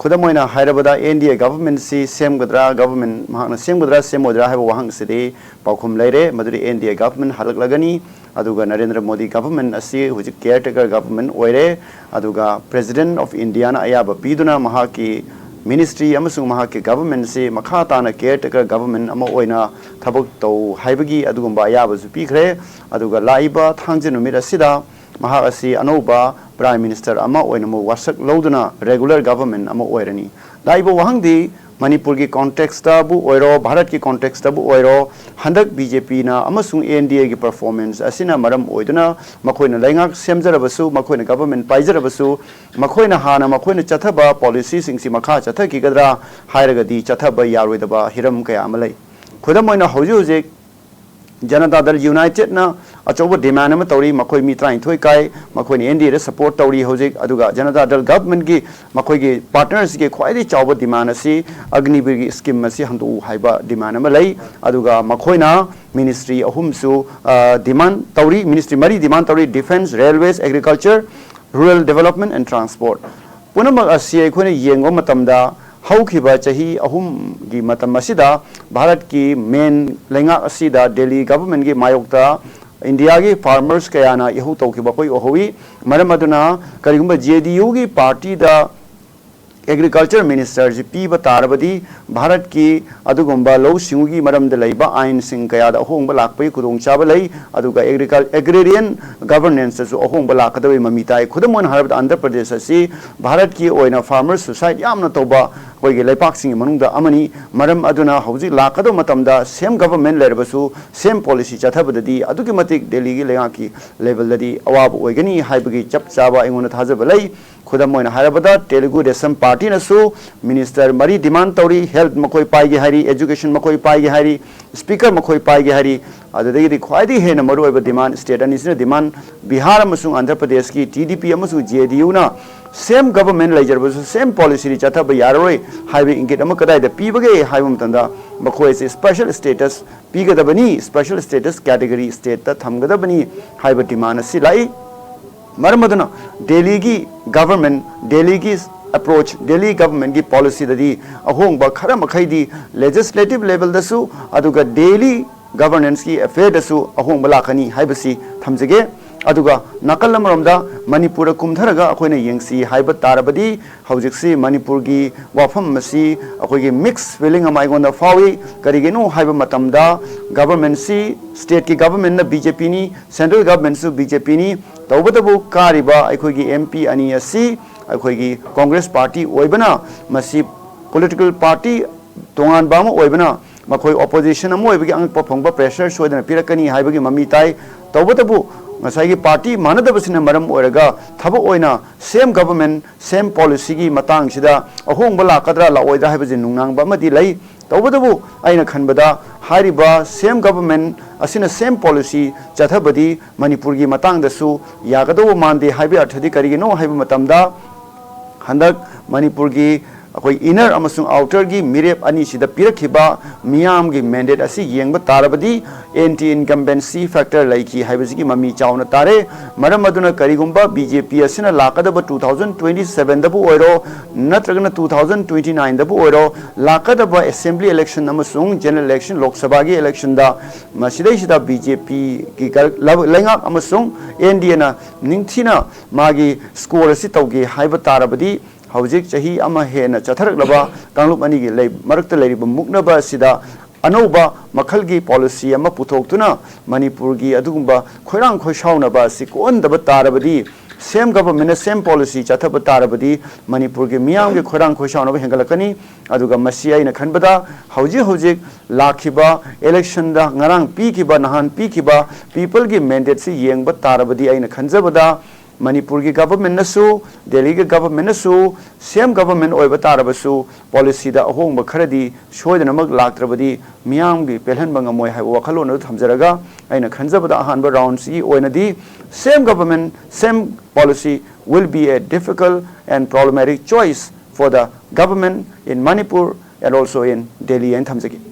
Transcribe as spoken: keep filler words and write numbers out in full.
ꯈꯨꯗꯝ ꯑꯣꯏꯅ ꯍꯥꯏꯔꯕꯗ, ꯑꯦꯟ ꯗꯤ ꯑꯦ ꯒꯚꯔꯟꯃꯦꯟꯁꯤ ꯁꯦꯝꯒꯗ꯭ꯔꯥ, ꯒꯚꯔꯟꯃꯦꯟ ꯃꯍꯥꯛꯅ ꯁꯦꯝꯒꯗ꯭ꯔꯥ ꯁꯦꯝꯃꯣꯏꯗ꯭ꯔꯥ ꯍꯥꯏꯕ ꯋꯥꯍꯪꯁꯤꯗꯤ ꯄꯥꯎꯈꯨꯝ ꯂꯩꯔꯦ꯫ ꯃꯗꯨꯗꯤ ꯑꯦꯟ ꯗꯤ ꯑꯦ ꯒꯚꯔꯟꯃꯦꯟ ꯍꯜꯂꯛꯂꯒꯅꯤ꯫ ꯑꯗꯨꯒ ꯅꯔꯦꯟꯗ꯭ꯔ ꯃꯣꯗꯤ ꯒꯚꯔꯟꯃꯦꯟ ꯑꯁꯤ ꯍꯧꯖꯤꯛ ꯀꯦꯌꯔ ꯇꯦꯀꯔ ꯒꯚꯔꯟꯃꯦꯟ ꯑꯣꯏꯔꯦ꯫ ꯑꯗꯨꯒ ꯄ꯭ꯔꯦꯁꯤꯗꯦꯟꯠ ꯑꯣꯐ ꯏꯟꯗꯤꯌꯥꯅ ꯑꯌꯥꯕ ꯄꯤꯗꯨꯅ ꯃꯍꯥꯛꯀꯤ ꯃꯤꯅꯤꯁꯇ꯭ꯔꯤ ꯑꯃꯁꯨꯡ ꯃꯍꯥꯛꯀꯤ ꯒꯚꯔꯟꯃꯦꯟꯁꯤ ꯃꯈꯥ ꯇꯥꯅ ꯀꯦꯌꯔ ꯇꯦꯀꯔ ꯒꯚꯔꯟꯃꯦꯟ ꯑꯃ ꯑꯣꯏꯅ ꯊꯕꯛ ꯇꯧ ꯍꯥꯏꯕꯒꯤ ꯑꯗꯨꯒꯨꯝꯕ ꯑꯌꯥꯕꯁꯨ ꯄꯤꯈ꯭ꯔꯦ꯫ ꯑꯗꯨꯒ ꯂꯥꯛꯏꯕ ꯊꯥꯡꯖ ꯅꯨꯃꯤꯠ ꯑꯁꯤꯗ ꯃꯍꯥꯛ ꯑꯁꯤ ꯑꯅꯧꯕ ꯄ꯭ꯔꯥꯏꯝ ꯃꯤꯅꯤꯁꯇꯔ ꯑꯃ ꯑꯣꯏꯅ ꯑꯃꯨꯛ ꯋꯥꯁꯛ ꯂꯧꯗꯨꯅ ꯔꯦꯒꯨꯂꯔ ꯒꯚꯔꯟꯃꯦꯟ ꯑꯃ ꯑꯣꯏꯔꯅꯤ꯫ ꯂꯥꯛꯏꯕ ꯋꯥꯍꯪꯗꯤ, ꯃꯅꯤꯄꯨꯔꯒꯤ ꯀꯣꯟꯇꯦꯛꯁꯇꯕꯨ ꯑꯣꯏꯔꯣ, ꯚꯥꯔꯠꯀꯤ ꯀꯣꯟꯇꯦꯛꯁꯇꯕꯨ ꯑꯣꯏꯔꯣ, ꯍꯟꯗꯛ ꯕꯤ ꯖꯦ ꯄꯤꯅ ꯑꯃꯁꯨꯡ ꯑꯦꯟ ꯗꯤ ꯑꯦꯒꯤ ꯄꯔꯐꯣꯔꯃꯦꯟꯁ ꯑꯁꯤꯅ ꯃꯔꯝ ꯑꯣꯏꯗꯨꯅ ꯃꯈꯣꯏꯅ ꯂꯩꯉꯥꯛ ꯁꯦꯝꯖꯔꯕꯁꯨ, ꯃꯈꯣꯏꯅ ꯒꯚꯔꯟꯃꯦꯟ ꯄꯥꯏꯖꯔꯕꯁꯨ, ꯃꯈꯣꯏꯅ ꯍꯥꯟꯅ ꯃꯈꯣꯏꯅ ꯆꯠꯊꯕ ꯄꯣꯂꯤꯁꯤꯁꯤꯡꯁꯤ ꯃꯈꯥ ꯆꯠꯊꯈꯤꯒꯗ꯭ꯔꯥ ꯍꯥꯏꯔꯒꯗꯤ ꯆꯠꯊꯕ ꯌꯥꯔꯣꯏꯗꯕ ꯍꯤꯔꯝ ꯀꯌꯥ ꯑꯃ ꯂꯩ꯫ ꯈꯨꯗꯝ ꯑꯣꯏꯅ, ꯍꯧꯖꯤꯛ ꯍꯧꯖꯤꯛ ꯖꯅꯇꯥ ꯗꯜ ꯌꯨꯅꯥꯏꯇꯦꯗꯅ ꯑꯆꯧꯕ ꯗꯤꯃꯥꯟ ꯑꯃ ꯇꯧꯔꯤ꯫ ꯃꯈꯣꯏ ꯃꯤ ꯇꯔꯥꯅꯤꯊꯣꯏ ꯀꯥꯏ, ꯃꯈꯣꯏꯅ ꯑꯦꯟ ꯗꯤ ꯑꯦꯗ ꯁꯄꯣꯔꯠ ꯇꯧꯔꯤ ꯍꯧꯖꯤꯛ꯫ ꯑꯗꯨꯒ ꯖꯅꯇꯥ ꯗꯜ ꯒꯚꯔꯟꯃꯦꯟꯠꯀꯤ ꯃꯈꯣꯏꯒꯤ ꯄꯥꯔꯠꯅꯔꯁꯤꯒꯤ ꯈ꯭ꯋꯥꯏꯗꯒꯤ ꯆꯥꯎꯕ ꯗꯤꯃꯥꯟ ꯑꯁꯤ ꯑꯒꯅꯤꯕꯤꯔꯒꯤ ꯁ꯭ꯀꯤꯝ ꯑꯁꯤ ꯍꯟꯗꯣꯛꯎ ꯍꯥꯏꯕ ꯗꯤꯃꯥꯟ ꯑꯃ ꯂꯩ꯫ ꯑꯗꯨꯒ ꯃꯈꯣꯏꯅ ꯃꯤꯅꯤꯁꯇ꯭ꯔꯤ ꯑꯍꯨꯝꯁꯨ, ꯑ, ꯗꯤꯃꯥꯟ ꯇꯧꯔꯤ, ꯃꯤꯅꯤꯁꯇ꯭ꯔꯤ ꯃꯔꯤ ꯗꯤꯃꯥꯟ ꯇꯧꯔꯤ: defence, railways, agriculture, rural development and transport. ꯄꯨꯝꯅꯃꯛ ꯑꯁꯤ ꯑꯩꯈꯣꯏꯅ ꯌꯦꯡꯕ ꯃꯇꯝꯗ, ꯍꯧꯈꯤꯕ ꯆꯍꯤ ꯑꯍꯨꯝꯒꯤ ꯃꯇꯝ ꯑꯁꯤꯗ ꯚꯥꯔꯠꯀꯤ ꯃꯦꯟ ꯂꯩꯉꯥꯛ ꯑꯁꯤꯗ ꯗꯦꯜꯂꯤ ꯒꯚꯔꯟꯃꯦꯟꯠꯀꯤ ꯃꯥꯌꯣꯛꯇ ꯏꯟꯗꯤꯌꯥꯒꯤ ꯐꯥꯔꯃꯔꯁ ꯀꯌꯥꯅ ꯏꯍꯧ ꯇꯧꯈꯤꯕ ꯑꯩꯈꯣꯏ ꯎꯍꯧꯏ꯫ ꯃꯔꯝ ꯑꯗꯨꯅ ꯀꯔꯤꯒꯨꯝꯕ ꯖꯦ ꯗꯤ ꯌꯨꯒꯤ ꯄꯥꯔꯇꯤꯗ ꯑꯦꯒ꯭ꯔꯤꯀꯜꯆꯔ ꯃꯤꯅꯤꯁꯇꯔꯁꯤ ꯄꯤꯕ ꯇꯥꯔꯕꯗꯤ ꯚꯥꯔꯠꯀꯤ ꯑꯗꯨꯒꯨꯝꯕ ꯂꯧꯎ ꯁꯤꯡꯎꯒꯤ ꯃꯔꯝꯗ ꯂꯩꯕ ꯑꯥꯏꯟꯁꯤꯡ ꯀꯌꯥꯗ ꯑꯍꯣꯡꯕ ꯂꯥꯛꯄꯒꯤ ꯈꯨꯗꯣꯡꯆꯥꯕ ꯂꯩ꯫ ꯑꯗꯨꯒ ꯑꯦꯒ꯭ꯔꯤꯀꯜ-, ꯑꯦꯒ꯭ꯔꯦꯔꯤꯌꯟ ꯒꯚꯔꯅꯦꯟꯁꯇꯁꯨ ꯑꯍꯣꯡꯕ ꯂꯥꯛꯀꯗꯕꯒꯤ ꯃꯃꯤ ꯇꯥꯏ꯫ ꯈꯨꯗꯝ ꯑꯣꯏꯅ ꯍꯥꯏꯔꯕꯗ, ꯑꯟꯙ꯭ꯔ ꯄ꯭ꯔꯗꯦꯁ ꯑꯁꯤ ꯚꯥꯔꯠꯀꯤ ꯑꯣꯏꯅ ꯐꯥꯔꯃꯔ ꯁꯨꯁꯥꯏꯠ ꯌꯥꯝꯅ ꯇꯧꯕ ꯑꯩꯈꯣꯏꯒꯤ ꯂꯩꯄꯥꯛꯁꯤꯡꯒꯤ ꯃꯅꯨꯡꯗ ꯑꯃꯅꯤ꯫ ꯃꯔꯝ ꯑꯗꯨꯅ ꯍꯧꯖꯤꯛ ꯂꯥꯛꯀꯗꯕ ꯃꯇꯝꯗ ꯁꯦꯝ ꯒꯚꯔꯟꯃꯦꯟꯠ ꯂꯩꯔꯕꯁꯨ, ꯁꯦꯝ ꯄꯣꯂꯤꯁꯤ ꯆꯠꯊꯕꯗꯗꯤ ꯑꯗꯨꯛꯀꯤ ꯃꯇꯤꯛ ꯗꯦꯜꯂꯤꯒꯤ ꯂꯩꯉꯥꯛꯀꯤ ꯂꯦꯚꯦꯜꯗꯗꯤ ꯑꯋꯥꯕ ꯑꯣꯏꯒꯅꯤ ꯍꯥꯏꯕꯒꯤ ꯆꯞ ꯆꯥꯕ ꯑꯩꯉꯣꯟꯗ ꯊꯥꯖꯕ ꯂꯩ꯫ ꯈꯨꯗꯝ ꯑꯣꯏꯅ ꯍꯥꯏꯔꯕꯗ, ꯇꯦꯂꯨꯒꯨ ꯗꯦꯁꯝ ꯄꯥꯔꯇꯤꯅꯁꯨ ꯃꯤꯅꯤꯁꯇꯔ ꯃꯔꯤ ꯗꯤꯃꯥꯟ ꯇꯧꯔꯤ: ꯍꯦꯜꯊ ꯃꯈꯣꯏ ꯄꯥꯏꯒꯦ ꯍꯥꯏꯔꯤ, ꯑꯦꯖꯨꯀꯦꯁꯟ ꯃꯈꯣꯏ ꯄꯥꯏꯒꯦ ꯍꯥꯏꯔꯤ, ꯁ꯭ꯄꯤꯀꯔ ꯃꯈꯣꯏ ꯄꯥꯏꯒꯦ ꯍꯥꯏꯔꯤ꯫ ꯑꯗꯨꯗꯒꯤꯗꯤ ꯈ꯭ꯋꯥꯏꯗꯒꯤ ꯍꯦꯟꯅ ꯃꯔꯨꯑꯣꯏꯕ ꯗꯤꯃꯥꯟ, ꯁ꯭ꯇꯦꯠ ꯑꯅꯤꯁꯤꯅ ꯗꯤꯃꯥꯟ, ꯕꯤꯍꯥꯔ ꯑꯃꯁꯨꯡ ꯑꯟꯙ꯭ꯔ ꯄ꯭ꯔꯗꯦꯁꯀꯤ ꯇꯤ ꯗꯤ ꯄꯤ ꯑꯃꯁꯨꯡ ꯖꯦ ꯗꯤ ꯌꯨꯅ ꯁꯦꯝ ꯒꯚꯔꯟꯃꯦꯟꯠ ꯂꯩꯖꯔꯕꯁꯨ, ꯁꯦꯝ ꯄꯣꯂꯤꯁꯤꯗꯤ ꯆꯠꯊꯕ ꯌꯥꯔꯔꯣꯏ ꯍꯥꯏꯕ ꯏꯪꯒꯤꯠ ꯑꯃ ꯀꯗꯥꯏꯗ ꯄꯤꯕꯒꯦ ꯍꯥꯏꯕ ꯃꯇꯝꯗ, ꯃꯈꯣꯏ ꯑꯁꯤ ꯁ꯭ꯄꯦꯁꯦꯜ ꯁ꯭ꯇꯦꯇꯁ ꯄꯤꯒꯗꯕꯅꯤ, ꯁ꯭ꯄꯦꯁꯦꯜ ꯁ꯭ꯇꯦꯇꯁ ꯀꯦꯇꯦꯒꯣꯔꯤ ꯁ꯭ꯇꯦꯠꯇ ꯊꯝꯒꯗꯕꯅꯤ ꯍꯥꯏꯕ ꯗꯤꯃꯥꯟ ꯑꯁꯤ ꯂꯥꯛꯏ꯫ ꯃꯔꯝ ꯑꯗꯨꯅ ꯗꯦꯜꯂꯤꯒꯤ ꯒꯚꯔꯟꯃꯦꯟ, ꯗꯦꯜꯂꯤꯒꯤ ꯑꯦꯄ꯭ꯔꯣꯆ, ꯗꯦꯜꯂꯤ ꯒꯚꯔꯟꯃꯦꯟꯒꯤ ꯄꯣꯂꯤꯁꯤꯗꯗꯤ ꯑꯍꯣꯡꯕ ꯈꯔ ꯃꯈꯩꯗꯤ ꯂꯦꯖꯤꯁꯂꯦꯇꯤꯚ ꯂꯦꯚꯦꯜꯗꯁꯨ, ꯑꯗꯨꯒ ꯗꯦꯜꯂꯤ ꯒꯚꯔꯅꯦꯟꯁꯀꯤ ꯑꯦꯐꯤꯌꯔꯗꯁꯨ ꯑꯍꯣꯡꯕ ꯂꯥꯛꯀꯅꯤ ꯍꯥꯏꯕꯁꯤ ꯊꯝꯖꯒꯦ꯫ ꯑꯗꯨꯒ ꯅꯥꯀꯜ ꯑꯃꯔꯣꯝꯗ ꯃꯅꯤꯄꯨꯔꯗ ꯀꯨꯝꯊꯔꯒ ꯑꯩꯈꯣꯏꯅ ꯌꯦꯡꯁꯤ ꯍꯥꯏꯕ ꯇꯥꯔꯕꯗꯤ, ꯍꯧꯖꯤꯛꯁꯤ ꯃꯅꯤꯄꯨꯔꯒꯤ ꯋꯥꯐꯝ ꯑꯁꯤ ꯑꯩꯈꯣꯏꯒꯤ ꯃꯤꯛꯁ ꯐꯤꯂꯤꯡ ꯑꯃ ꯑꯩꯉꯣꯟꯗ ꯐꯥꯎꯏ꯫ ꯀꯔꯤꯒꯤꯅꯣ ꯍꯥꯏꯕ ꯃꯇꯝꯗ, ꯒꯚꯔꯟꯃꯦꯟꯁꯤ, ꯁ꯭ꯇꯦꯠꯀꯤ ꯒꯚꯔꯟꯃꯦꯟꯅ ꯕꯤ ꯖꯦ ꯄꯤꯅꯤ, ꯁꯦꯟꯇ꯭ꯔꯦꯜ ꯒꯚꯔꯟꯃꯦꯟꯁꯨ ꯕꯤ ꯖꯦ ꯄꯤꯅꯤ꯫ ꯇꯧꯕꯇꯕꯨ ꯀꯥꯔꯤꯕ ꯑꯩꯈꯣꯏꯒꯤ ꯑꯦꯝ ꯄꯤ ꯑꯅꯤ ꯑꯁꯤ ꯑꯩꯈꯣꯏꯒꯤ ꯀꯣꯡꯒ꯭ꯔꯦꯁ ꯄꯥꯔꯇꯤ ꯑꯣꯏꯕꯅ, ꯃꯁꯤ ꯄꯣꯂꯤꯇꯤꯀꯦꯜ ꯄꯥꯔꯇꯤ ꯇꯣꯉꯥꯟꯕ ꯑꯃ ꯑꯣꯏꯕꯅ, ꯃꯈꯣꯏ ꯑꯣꯄꯣꯖꯤꯁꯟ ꯑꯃ ꯑꯣꯏꯕꯒꯤ ꯑꯉꯛꯄ ꯐꯪꯕ ꯄ꯭ꯔꯦꯁꯔ ꯁꯣꯏꯗꯅ ꯄꯤꯔꯛꯀꯅꯤ ꯍꯥꯏꯕꯒꯤ ꯃꯃꯤ ꯇꯥꯏ꯫ ꯇꯧꯕꯇꯕꯨ ꯉꯁꯥꯏꯒꯤ ꯄꯥꯔꯇꯤ ꯃꯥꯟꯅꯗꯕꯁꯤꯅ ꯃꯔꯝ ꯑꯣꯏꯔꯒ ꯊꯕꯛ ꯑꯣꯏꯅ ꯁꯦꯝ ꯒꯚꯔꯟꯃꯦꯟ, ꯁꯦꯝ ꯄꯣꯂꯤꯁꯤꯒꯤ ꯃꯇꯥꯡꯁꯤꯗ ꯑꯍꯣꯡꯕ ꯂꯥꯛꯀꯗ꯭ꯔꯥ ꯂꯥꯛꯑꯣꯏꯗ꯭ꯔꯥ ꯍꯥꯏꯕꯁꯤ ꯅꯨꯡꯅꯥꯡꯕ ꯑꯃꯗꯤ ꯂꯩ꯫ ꯇꯧꯕꯇꯕꯨ ꯑꯩꯅ ꯈꯟꯕꯗ ꯍꯥꯏꯔꯤꯕ ꯁꯦꯝ ꯒꯚꯔꯟꯃꯦꯟ ꯑꯁꯤꯅ ꯁꯦꯝ ꯄꯣꯂꯤꯁꯤ ꯆꯠꯊꯕꯗꯤ ꯃꯅꯤꯄꯨꯔꯒꯤ ꯃꯇꯥꯡꯗꯁꯨ ꯌꯥꯒꯗꯧꯕ ꯃꯥꯟꯗꯦ ꯍꯥꯏꯕꯒꯤ ꯑꯔꯊꯗꯤ ꯀꯔꯤꯒꯤꯅꯣ ꯍꯥꯏꯕ ꯃꯇꯝꯗ, ꯍꯟꯗꯛ ꯃꯅꯤꯄꯨꯔꯒꯤ ꯑꯩꯈꯣꯏ ꯏꯟꯅꯔ ꯑꯃꯁꯨꯡ ꯑꯥꯎꯇꯔꯒꯤ ꯃꯤꯔꯦꯞ ꯑꯅꯤꯁꯤꯗ ꯄꯤꯔꯛꯈꯤꯕ ꯃꯤꯌꯥꯝꯒꯤ ꯃꯦꯟꯗꯦꯠ ꯑꯁꯤ ꯌꯦꯡꯕ ꯇꯥꯔꯕꯗꯤ, ꯑꯦꯟꯇꯤ ꯏꯟꯀꯝꯕꯦꯟꯁꯤ ꯐꯦꯛꯇꯔ ꯂꯩꯈꯤ ꯍꯥꯏꯕꯁꯤꯒꯤ ꯃꯃꯤ ꯆꯥꯎꯅ ꯇꯥꯔꯦ꯫ ꯃꯔꯝ ꯑꯗꯨꯅ ꯀꯔꯤꯒꯨꯝꯕ ꯕꯤ ꯖꯦ ꯄꯤ ꯑꯁꯤꯅ ꯂꯥꯛꯀꯗꯕ ꯇꯨ ꯊꯥꯎꯖꯟ ꯇ꯭ꯋꯦꯟꯇꯤ ꯁꯚꯦꯟꯗꯕꯨ ꯑꯣꯏꯔꯣ, ꯅꯠꯇ꯭ꯔꯒꯅ ꯇꯨ ꯊꯥꯎꯖꯟ ꯇ꯭ꯋꯦꯟꯇꯤ ꯅꯥꯏꯟꯗꯕꯨ ꯑꯣꯏꯔꯣ, ꯂꯥꯛꯀꯗꯕ ꯑꯦꯁꯦꯝꯕ꯭ꯂꯤ ꯏꯂꯦꯛꯁꯟ ꯑꯃꯁꯨꯡ ꯖꯦꯅꯔꯦꯜ ꯏꯂꯦꯛꯁꯟ, ꯂꯣꯛ ꯁꯚꯥꯒꯤ ꯏꯂꯦꯛꯁꯟꯗ ꯃꯁꯤꯗꯩꯁꯤꯗ ꯕꯤ ꯖꯦ ꯄꯤꯒꯤ ꯂꯩꯉꯥꯛ ꯑꯃꯁꯨꯡ ꯑꯦꯟ ꯗꯤ ꯑꯦꯅ ꯅꯤꯡꯊꯤꯅ ꯃꯥꯒꯤ ꯁ꯭ꯀꯣꯔ ꯑꯁꯤ ꯇꯧꯒꯦ ꯍꯥꯏꯕ ꯇꯥꯔꯕꯗꯤ, ꯍꯧꯖꯤꯛ ꯆꯍꯤ ꯑꯃ ꯍꯦꯟꯅ ꯆꯠꯊꯔꯛꯂꯕ ꯀꯥꯡꯂꯨꯞ ꯑꯅꯤꯒꯤ ꯂꯩ-, ꯃꯔꯛꯇ ꯂꯩꯔꯤꯕ ꯃꯨꯛꯅꯕ ꯑꯁꯤꯗ ꯑꯅꯧꯕ ꯃꯈꯜꯒꯤ ꯄꯣꯂꯤꯁꯤ ꯑꯃ ꯄꯨꯊꯣꯛꯇꯨꯅ ꯃꯅꯤꯄꯨꯔꯒꯤ ꯑꯗꯨꯒꯨꯝꯕ ꯈꯣꯏꯔꯥꯡ ꯈꯣꯏꯁꯥꯎꯅꯕ ꯑꯁꯤ ꯀꯣꯛꯍꯟꯗꯕ ꯇꯥꯔꯕꯗꯤ, ꯁꯦꯝ ꯒꯚꯔꯟꯃꯦꯟꯅ ꯁꯦꯝ ꯄꯣꯂꯤꯁꯤ ꯆꯠꯊꯕ ꯇꯥꯔꯕꯗꯤ, ꯃꯅꯤꯄꯨꯔꯒꯤ ꯃꯤꯌꯥꯝꯒꯤ ꯈꯣꯏꯔꯥꯡ ꯈꯣꯏꯁꯥꯎꯅꯕ ꯍꯦꯟꯒꯠꯂꯛꯀꯅꯤ꯫ ꯑꯗꯨꯒ ꯃꯁꯤ ꯑꯩꯅ ꯈꯟꯕꯗ ꯍꯧꯖꯤꯛ ꯍꯧꯖꯤꯛ ꯂꯥꯛꯈꯤꯕ ꯏꯂꯦꯛꯁꯟꯗ ꯉꯔꯥꯡ ꯄꯤꯈꯤꯕ, ꯅꯍꯥꯟ ꯄꯤꯈꯤꯕ ꯄꯤꯄꯜꯒꯤ ꯃꯦꯟꯗꯦꯠꯁꯤ ꯌꯦꯡꯕ ꯇꯥꯔꯕꯗꯤ, ꯑꯩꯅ ꯈꯟꯖꯕꯗ ꯃꯅꯤꯄꯨꯔꯒꯤ ꯒꯚꯔꯟꯃꯦꯟꯅꯁꯨ, ꯗꯦꯜꯂꯤꯒꯤ ꯒꯚꯔꯟꯃꯦꯟꯅꯁꯨ, ꯁꯦꯝ ꯒꯚꯔꯟꯃꯦꯟ ꯑꯣꯏꯕ ꯇꯥꯔꯕꯁꯨ, ꯄꯣꯂꯤꯁꯤꯗ ꯑꯍꯣꯡꯕ ꯈꯔꯗꯤ ꯁꯣꯏꯗꯅꯃꯛ ꯂꯥꯛꯇ꯭ꯔꯕꯗꯤ ꯃꯤꯌꯥꯝꯒꯤ ꯄꯦꯜꯍꯟꯕ ꯉꯝꯃꯣꯏ ꯍꯥꯏꯕ ꯋꯥꯈꯜꯂꯣꯟ ꯑꯗꯨ ꯊꯝꯖꯔꯒ, ꯑꯩꯅ ꯈꯟꯖꯕꯗ ꯑꯍꯥꯟꯕ ꯔꯥꯎꯟꯁꯤꯒꯤ ꯑꯣꯏꯅꯗꯤ same government, same policy will be a difficult and problematic choice for the government in Manipur and also in Delhi ꯍꯥꯏꯅ ꯊꯝꯖꯒꯦ꯫